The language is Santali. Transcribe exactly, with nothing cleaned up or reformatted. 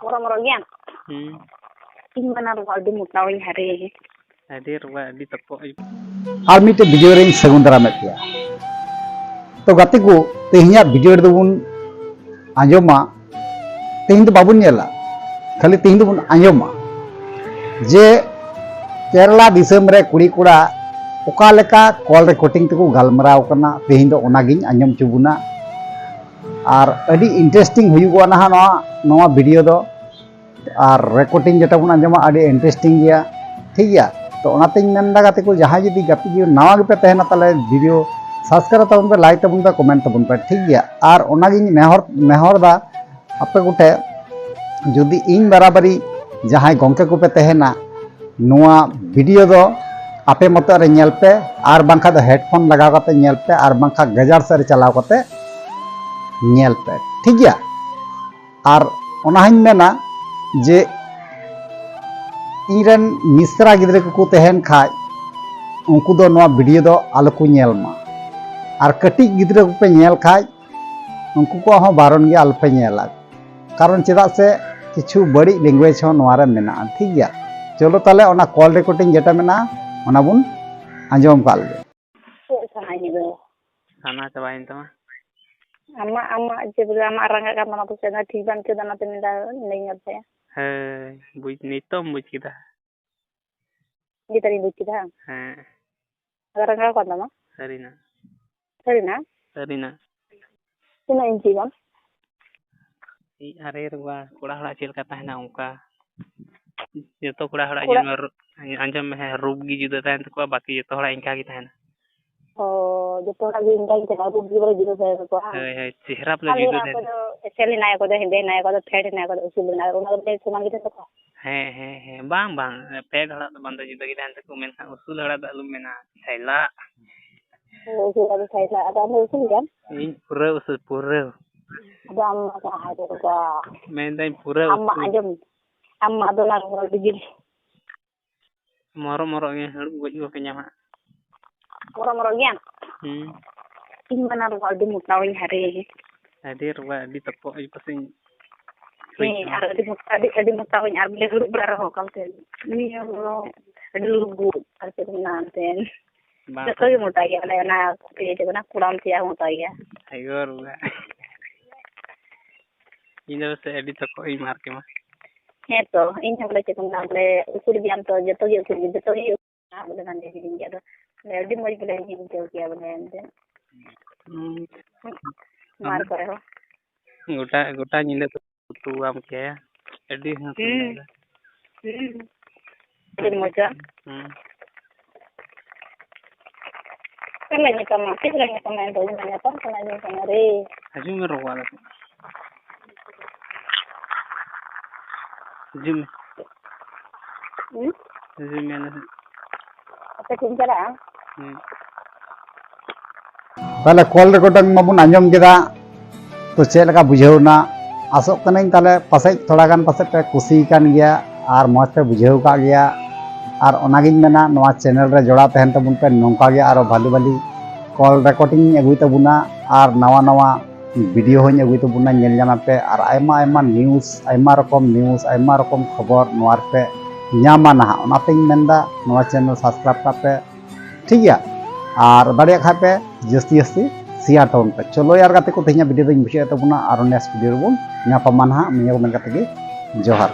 ᱢᱚᱨᱚ ᱢᱚᱨᱚ ᱜᱮᱭᱟᱢ? ᱦᱩᱸ᱾ ᱤᱧ ᱢᱟ ᱱᱟᱨ ᱟᱹᱰᱤ ᱢᱚᱴᱟᱣᱤᱧ ᱦᱟᱨᱮ᱾ ᱟᱹᱰᱤ ᱨᱚᱜᱟ, ᱟᱹᱰᱤ ᱛᱚᱯᱚᱜ᱾ ᱟᱨ ᱢᱤᱫᱴᱮᱡ ᱵᱷᱤᱰᱤᱭᱳ ᱨᱮᱧ ᱥᱟᱹᱜᱩᱱ ᱫᱟᱨᱟᱢᱮᱫ ᱯᱮᱭᱟ᱾ ᱛᱚ ᱜᱟᱛᱮ ᱠᱚ, ᱛᱮᱦᱮᱧᱟᱜ ᱵᱷᱤᱰᱤᱭᱳ ᱨᱮᱫᱚ ᱵᱚᱱ ᱟᱸᱡᱚᱢᱟ, ᱛᱮᱦᱮᱧ ᱫᱚ ᱵᱟᱵᱚᱱ ᱧᱮᱞᱟ, ᱠᱷᱟᱹᱞᱤ ᱛᱮᱦᱮᱧ ᱫᱚᱵᱚᱱ ᱟᱸᱡᱚᱢᱟ ᱡᱮ ᱠᱮᱨᱟᱞᱟ ᱫᱤᱥᱚᱢ ᱨᱮ ᱠᱩᱲᱤ ᱠᱚᱲᱟ ᱚᱠᱟ ᱞᱮᱠᱟ ᱠᱚᱞ ᱨᱮᱠᱚᱨᱰᱤᱝ ᱛᱮᱠᱚ ᱜᱟᱞᱢᱟᱨᱟᱣ ᱠᱟᱱᱟ᱾ ᱛᱮᱦᱮᱧ ᱫᱚ ᱚᱱᱟᱜᱤᱧ ᱟᱸᱡᱚᱢ ᱦᱚᱪᱚ ᱵᱚᱱᱟ᱾ ᱟᱨ ᱟᱹᱰᱤ ᱤᱱᱴᱟᱨᱮᱥᱴᱤᱝ ᱦᱩᱭᱩᱜᱚᱜᱼᱟ ᱱᱟᱦᱟᱜ ᱱᱚᱣᱟ, ᱱᱚᱣᱟ ᱵᱷᱤᱰᱤᱭᱳ ᱫᱚ᱾ ᱟᱨ ᱨᱮᱠᱚᱨᱰᱤᱝ ᱡᱮᱴᱟ ᱵᱚᱱ ᱟᱸᱡᱚᱢᱟ, ᱟᱹᱰᱤ ᱤᱱᱴᱟᱨᱮᱥᱴᱤᱝ ᱜᱮᱭᱟ, ᱴᱷᱤᱠ ᱜᱮᱭᱟ᱾ ᱛᱚ ᱚᱱᱟᱛᱤᱧ ᱢᱮᱱᱫᱟ ᱜᱟᱛᱮ ᱠᱚ, ᱡᱟᱦᱟᱸᱭ ᱡᱩᱫᱤ ᱜᱟᱛᱮ ᱡᱤᱭᱚᱱ ᱱᱟᱣᱟ ᱜᱮᱯᱮ ᱛᱟᱦᱮᱱᱟ, ᱛᱟᱦᱚᱞᱮ ᱵᱷᱤᱰᱤᱭᱳ ᱥᱟᱵᱥᱠᱨᱟᱭᱤᱵ ᱛᱟᱵᱚᱱ ᱯᱮ, ᱞᱟᱭᱤᱠ ᱛᱟᱵᱚᱱ ᱯᱮ, ᱠᱚᱢᱮᱱᱴ ᱛᱟᱵᱚᱱ ᱯᱮ, ᱴᱷᱤᱠ ᱜᱮᱭᱟ᱾ ᱟᱨ ᱚᱱᱟᱜᱤᱧ ᱱᱮᱦᱚᱨ, ᱱᱮᱦᱚᱨ ᱫᱟ ᱟᱯᱮ ᱠᱚᱴᱷᱮᱱ, ᱡᱩᱫᱤ ᱤᱧ ᱵᱟᱨᱟᱵᱟᱨᱤ ᱡᱟᱦᱟᱸᱭ ᱜᱚᱢᱠᱮ ᱠᱚᱯᱮ ᱛᱟᱦᱮᱱᱟ, ᱱᱚᱣᱟ ᱵᱷᱤᱰᱤᱭᱳ ᱫᱚ ᱟᱯᱮ ᱢᱚᱛᱚ ᱨᱮ ᱧᱮᱞ ᱯᱮ, ᱟᱨ ᱵᱟᱝᱠᱷᱟᱱ ᱫᱚ ᱦᱮᱰᱯᱷᱳᱱ ᱞᱟᱜᱟᱣ ᱠᱟᱛᱮ ᱧᱮᱞ ᱯᱮ, ᱟᱨ ᱵᱟᱝᱠᱷᱟᱱ ᱜᱟᱡᱟᱲ ᱥᱮᱫ ᱨᱮ ᱪᱟᱞᱟᱣ ᱠᱟᱛᱮ ᱧᱮᱞ ᱯᱮ, ᱴᱷᱤᱠ ᱜᱮᱭᱟ᱾ ᱟᱨ ᱚᱱᱟ ᱦᱚᱸᱧ ᱢᱮᱱᱟ ᱡᱮ ᱤᱧᱨᱮᱱ ᱢᱤᱥᱨᱟ ᱜᱤᱫᱽᱨᱟᱹ ᱠᱚᱠᱚ ᱛᱟᱦᱮᱱ ᱠᱷᱟᱡ, ᱩᱱᱠᱩ ᱫᱚ ᱱᱚᱣᱟ ᱵᱷᱤᱰᱤᱭᱳ ᱫᱚ ᱟᱞᱚ ᱠᱚ ᱧᱮᱞ ᱢᱟ᱾ ᱟᱨ ᱠᱟᱹᱴᱤᱡ ᱜᱤᱫᱽᱨᱟᱹ ᱠᱚᱯᱮ ᱧᱮᱞ ᱠᱷᱟᱡ, ᱩᱱᱠᱩ ᱠᱚᱣᱟᱜ ᱦᱚᱸ ᱵᱟᱨᱚᱱ ᱜᱮ ᱟᱞᱚᱯᱮ ᱧᱮᱞᱟ, ᱠᱟᱨᱚᱱ ᱪᱮᱫᱟᱜ ᱥᱮ ᱠᱤᱪᱷᱩ ᱵᱟᱹᱲᱤᱡ ᱞᱮᱝᱜᱩᱭᱮᱡᱽ ᱦᱚᱸ ᱱᱚᱣᱟ ᱨᱮ ᱢᱮᱱᱟᱜᱼᱟ, ᱴᱷᱤᱠ ᱜᱮᱭᱟ᱾ ᱪᱚᱞᱚ ᱛᱟᱦᱞᱮ ᱚᱱᱟ ᱠᱚᱞ ᱨᱮᱠᱚᱨᱰᱤᱝ ᱡᱮᱴᱟ ᱢᱮᱱᱟᱜᱼᱟ, ᱚᱱᱟ ᱵᱚᱱ ᱟᱸᱡᱚᱢ ᱠᱟᱜ ᱞᱮᱜᱮ᱾ ᱪᱮᱫ ᱥᱟᱱᱟᱭᱮᱫ ᱢᱮᱭᱟ? ᱥᱟᱱᱟ ᱪᱟᱵᱟᱭᱮᱱ ᱛᱟᱢᱟ᱾ ᱟᱢᱟᱜ, ᱟᱢᱟᱜ ᱡᱮ ᱵᱚᱞᱮ ᱟᱢᱟᱜ ᱨᱟᱸᱜᱟᱜ ᱠᱟᱱ ᱛᱟᱢᱟ ᱯᱟᱥᱮ, ᱚᱱᱟ ᱴᱷᱤᱠ ᱵᱟᱢ ᱟᱹᱭᱠᱟᱹᱣ ᱫᱟ, ᱚᱱᱟᱛᱮ ᱢᱮᱱᱫᱟ ᱞᱟᱹᱭ ᱧᱚᱜ ᱯᱮ᱾ ᱦᱮᱸ, ᱵᱩᱡᱽ, ᱱᱤᱛᱚᱜ ᱮᱢ ᱵᱩᱡᱽ ᱠᱮᱫᱟ᱾ ᱱᱤᱛ ᱟᱹᱱᱤᱧ ᱵᱩᱡᱽ ᱠᱮᱫᱟ, ᱦᱟᱝ? ᱦᱮᱸ᱾ ᱟᱫᱚ ᱨᱟᱸᱜᱟᱣ ᱠᱟᱱ ᱛᱟᱢᱟ? ᱥᱟᱹᱨᱤᱱᱟᱜ᱾ ᱥᱟᱹᱨᱤᱱᱟᱜ? ᱥᱟᱹᱨᱤᱱᱟᱜ᱾ ᱛᱤᱱᱟᱹᱜ ᱤᱧᱪᱤ ᱜᱟᱱ? ᱤᱧ ᱟᱨᱮ ᱨᱮ ᱵᱟ, ᱠᱚᱲᱟ ᱦᱚᱲᱟᱜ ᱪᱮᱫ ᱞᱮᱠᱟ ᱛᱟᱦᱮᱱᱟ ᱚᱱᱠᱟ᱾ ᱡᱚᱛᱚ ᱠᱚᱲᱟ ᱦᱚᱲᱟᱜ ᱠᱚᱲᱟ ᱧᱮᱞ ᱢᱮ, ᱨᱩ-, ᱟᱸᱡᱚᱢ ᱢᱮ, ᱦᱮᱸ, ᱨᱩᱯ ᱜᱮ ᱡᱩᱫᱟᱹ ᱛᱟᱦᱮᱱ ᱛᱟᱠᱚᱣᱟ, ᱵᱟᱹᱠᱤ ᱡᱚᱛᱚ ᱦᱚᱲᱟᱜ ᱤᱱᱠᱟ ᱜᱮ ᱛᱟᱦᱮᱱᱟ᱾ ᱚ, ᱡᱚᱛᱚ ᱦᱚᱲᱟᱜ ᱜᱮ ᱤᱱᱠᱟ ᱜᱮ ᱛᱟᱦᱮᱱᱟ, ᱨᱩᱯ ᱜᱮ ᱵᱚᱞᱮ ᱡᱩᱫᱟᱹ ᱛᱟᱦᱮᱱ ᱛᱟᱠᱚᱣᱟ, ᱦᱟᱝ? ᱦᱳᱭ, ᱦᱳᱭ, ᱪᱮᱦᱨᱟ ᱵᱚᱞᱮ ᱟᱨ ᱡᱩᱫᱟᱹ ᱚᱠᱚᱭ ᱛᱟᱦᱮᱱᱟ᱾ ᱫᱚ ᱮᱥᱮᱞ ᱦᱮᱱᱟᱭᱟ, ᱚᱠᱚᱭ ᱫᱚ ᱦᱮᱸᱫᱮ ᱦᱮᱱᱟᱭᱟ, ᱚᱠᱚᱭ ᱫᱚ ᱯᱷᱮᱰ ᱦᱮᱱᱟᱭᱟ, ᱚᱠᱚᱭ ᱫᱚ ᱩᱥᱩᱞ ᱦᱮᱱᱟᱭᱟ, ᱚᱱᱟ ᱫᱚ ᱵᱚᱞᱮ ᱥᱚᱢᱟᱱ ᱜᱮ ᱛᱟᱦᱮᱱ ᱛᱟᱠᱚᱣᱟ? ᱦᱮᱸ, ᱦᱮᱸ, ᱦᱮᱸ, ᱵᱟᱝ, ᱵᱟᱝ, ᱯᱷᱮᱰ ᱦᱚᱲᱟᱜ ᱫᱚ ᱵᱟᱝ ᱫᱚ ᱡᱩᱫᱟᱹ ᱜᱮ ᱛᱟᱦᱮᱱ ᱛᱟᱠᱚ, ᱢᱮᱱᱠᱷᱟᱱ ᱩᱥᱩᱞ ᱦᱚᱲᱟᱜ ᱫᱚ ᱟᱞᱚᱢ ᱢᱮᱱᱟ, ᱥᱟᱭᱞᱟ᱾ ᱚ, ᱩᱥᱩᱞ ᱦᱚᱲᱟᱜ ᱫᱚ ᱥᱟᱭᱞᱟ᱾ ᱟᱫᱚ ᱟᱢ ᱫᱚ ᱩᱥᱩᱞ ᱜᱮᱭᱟᱢ? ᱤᱧ ᱯᱩᱨᱟᱹ ᱩᱥᱩᱞ, ᱯᱩᱨᱟᱹ᱾ ᱟᱫᱚ ᱟᱢ ᱢᱟ ᱡᱟᱦᱟᱸᱭ ᱫᱚ ᱵᱟᱵᱟ᱾ ᱢᱮᱱᱫᱟᱹᱧ ᱯᱩᱨᱟᱹ ᱟᱢ ᱢᱟ ᱩᱥᱩᱞ᱾ ᱟᱸᱡᱚᱢ, ᱟᱢ ᱢᱟ ᱟᱫᱚ ᱚᱱᱟ ᱨᱚᱲ ᱵᱤᱡᱤ᱾ ᱢᱚᱨᱚᱜ ᱢᱚᱨᱚᱜ ᱜᱮ ᱦᱟᱹᱲᱩᱵ ᱜᱚᱡ ᱜᱚᱫ ᱠᱟᱹᱧᱟᱢ ᱦᱟᱸᱜ᱾ ᱢᱚᱨᱚᱜ ᱢᱚᱨᱚᱜ ᱜᱮᱭᱟᱢ? ᱦᱩᱸ᱾ ᱤᱧ ᱢᱟ ᱱᱟᱨ ᱟᱹᱰᱤ ᱢᱚᱴᱟᱣᱤᱧ ᱦᱟᱨᱮ᱾ ᱟᱹᱰᱤ ᱨᱚᱜᱟ, ᱟᱹᱰᱤ ᱛᱚᱯᱚᱜ ᱤᱧ ᱯᱟᱥᱮᱧ᱾ ᱦᱮᱸ, ᱟᱨ ᱟᱹᱰᱤ ᱢᱚᱴᱟ, ᱟᱹᱰᱤ, ᱟᱹᱰᱤ ᱢᱚᱴᱟ ᱦᱚᱧ, ᱟᱨ ᱵᱚᱞᱮ ᱦᱟᱹᱨᱩᱵ ᱵᱟᱲᱟ ᱨᱮᱦᱚᱸ ᱚᱠᱟ ᱞᱮᱠᱟ ᱱᱤᱭᱟᱹ ᱦᱚᱸ ᱟᱹᱰᱤ ᱞᱩᱜᱩ, ᱟᱨ ᱪᱮᱫ ᱠᱚ ᱢᱮᱱᱟ ᱮᱱᱛᱮᱫ᱾ ᱵᱟᱝ᱾ ᱡᱚᱛᱚ ᱜᱮ ᱢᱚᱴᱟ ᱜᱮᱭᱟ, ᱵᱚᱞᱮ ᱚᱱᱟ ᱠᱚ ᱤᱭᱟᱹ ᱪᱮᱫ ᱠᱚ ᱢᱮᱱᱟ, ᱠᱚᱲᱟᱢ ᱛᱮᱭᱟᱜ ᱦᱚᱸ ᱢᱚᱴᱟ ᱜᱮᱭᱟ᱾ ᱦᱟᱭ ᱜᱚ ᱨᱩᱣᱟ᱾ ᱤᱧ ᱫᱚ ᱯᱟᱥᱮᱡ ᱟᱹᱰᱤ ᱛᱟᱠᱚ ᱤᱧ ᱢᱟᱨ ᱠᱮᱢᱟ᱾ ᱦᱮᱸ ᱛᱚ, ᱤᱧ ᱦᱚᱸ ᱵᱚᱞᱮ ᱪᱮᱫ ᱠᱚ ᱢᱮᱱᱟ, ᱵᱚᱞᱮ ᱩᱠᱩᱲ ᱜᱮᱭᱟᱢ ᱛᱚ, ᱡᱚᱛᱚ ᱜᱮ ᱩᱠᱩᱲ ᱜᱮ, ᱡᱚᱛᱚ ᱜᱮ ᱩᱠᱩᱲ ᱜᱮ, ᱵᱚᱞᱮ ᱵᱟᱝ ᱫᱮ ᱦᱤᱲᱤᱧ ᱜᱮᱭᱟ᱾ ᱟᱫᱚ ᱟᱹᱰᱤ ᱢᱚᱡᱽ ᱵᱚᱞᱮ ᱤᱧ ᱟᱹᱭᱠᱟᱹᱣ ᱠᱮᱭᱟ ᱵᱚᱞᱮ ᱮᱱᱛᱮᱫ᱾ ᱦᱩᱸ᱾ ᱢᱟᱨ ᱠᱚᱨᱮ ᱦᱚᱸ᱾ ᱜᱚᱴᱟ, ᱜᱚᱴᱟ ᱧᱤᱫᱟᱹ ᱠᱚ ᱩᱛᱩᱣᱟᱢ ᱠᱮᱭᱟ᱾ ᱟᱹᱰᱤ ᱦᱟᱹᱥᱩ ᱦᱩᱸ᱾ ᱞᱮᱫᱟ᱾ ᱦᱩᱸ᱾ ᱟᱹᱰᱤ ᱢᱚᱡᱟ᱾ ᱦᱩᱸ᱾ ᱛᱤᱥ ᱞᱮ ᱧᱟᱯᱟᱢᱟ? ᱛᱤᱥ ᱞᱮ ᱧᱟᱯᱟᱢᱟ? ᱮᱱ ᱫᱚ ᱤᱧ ᱢᱟ ᱧᱟᱯᱟᱢ ᱥᱟᱱᱟᱧ ᱠᱟᱱᱟ ᱨᱮ᱾ ᱦᱤᱡᱩᱜ ᱢᱮ ᱨᱚᱜᱚ ᱟᱞᱮ ᱥᱮᱫ᱾ ᱦᱤᱡᱩᱜ ᱢᱮ᱾ ᱦᱩᱸ? ᱦᱤᱡᱩᱜ ᱢᱮ ᱟᱞᱮ ᱥᱮᱫ᱾ ᱟᱯᱮ ᱴᱷᱮᱱ ᱪᱟᱞᱟᱜᱼᱟ? ᱦᱩᱸ᱾ ᱛᱟᱦᱞᱮ call recording ᱢᱟᱵᱚᱱ ᱟᱸᱡᱚᱢ ᱠᱮᱫᱟ, ᱛᱚ ᱪᱮᱫ ᱞᱮᱠᱟ ᱵᱩᱡᱷᱟᱹᱣ ᱮᱱᱟ? ᱟᱥᱚᱜ ᱠᱟᱹᱱᱟᱹᱧ ᱛᱟᱦᱞᱮ ᱯᱟᱥᱮᱡ ᱛᱷᱚᱲᱟ ᱜᱟᱱ ᱯᱟᱥᱮᱡ ᱯᱮ ᱠᱩᱥᱤ ᱟᱠᱟᱱ ᱜᱮᱭᱟ ᱟᱨ ᱢᱚᱡᱽ ᱯᱮ ᱵᱩᱡᱷᱟᱹᱣ ᱟᱠᱟᱫ ᱜᱮᱭᱟ᱾ ᱟᱨ ᱚᱱᱟᱜᱤᱧ ᱢᱮᱱᱟ, ᱱᱚᱣᱟ channel ᱨᱮ ᱡᱚᱲᱟᱣ ᱛᱟᱦᱮᱱ ᱛᱟᱵᱚᱱ ᱯᱮ, ᱱᱚᱝᱠᱟ ᱜᱮ ᱟᱨᱚ ᱵᱷᱟᱞᱤ ᱵᱷᱟᱞᱤ call recording ᱤᱧ ᱟᱹᱜᱩᱭ ᱛᱟᱵᱚᱱᱟ ᱟᱨ ᱱᱟᱣᱟ ᱱᱟᱣᱟ video ᱦᱚᱸᱧ ᱟᱹᱜᱩᱭ ᱛᱟᱵᱚᱱᱟ, ᱧᱮᱞ ᱧᱟᱢ ᱟᱯᱮ᱾ ᱟᱨ ᱟᱭᱢᱟ ᱟᱭᱢᱟ news, ᱟᱭᱢᱟ ᱨᱚᱠᱚᱢ news, ᱟᱭᱢᱟ ᱨᱚᱠᱚᱢ ᱠᱷᱚᱵᱚᱨ ᱱᱚᱣᱟ ᱨᱮᱯᱮ ᱧᱟᱢᱟ ᱱᱟᱦᱟᱜ᱾ ᱚᱱᱟᱛᱮᱧ ᱢᱮᱱᱫᱟ, ᱱᱚᱣᱟ channel subscribe ᱠᱟᱜ ᱯᱮ, ᱴᱷᱤᱠ ᱜᱮᱭᱟ? ᱟᱨ ᱫᱟᱲᱮᱭᱟᱜ ᱠᱷᱟᱡ ᱯᱮ ᱡᱟᱹᱥᱛᱤ ᱡᱟᱹᱥᱛᱤ share ᱛᱟᱵᱚᱱ ᱯᱮ᱾ ᱪᱚᱞᱚ ᱭᱟᱨ ᱜᱟᱛᱮ ᱠᱚ, ᱛᱮᱦᱮᱧᱟᱜ video ᱫᱚᱧ ᱢᱩᱪᱟᱹᱫ ᱮᱫ ᱛᱟᱵᱚᱱᱟ, ᱟᱨᱚ next video ᱨᱮᱵᱚᱱ ᱧᱟᱯᱟᱢᱟ ᱱᱟᱦᱟᱜ᱾ ᱱᱤᱭᱟᱹ ᱠᱚ ᱢᱮᱱ ᱠᱟᱛᱮ ᱜᱮ ᱡᱚᱦᱟᱨ᱾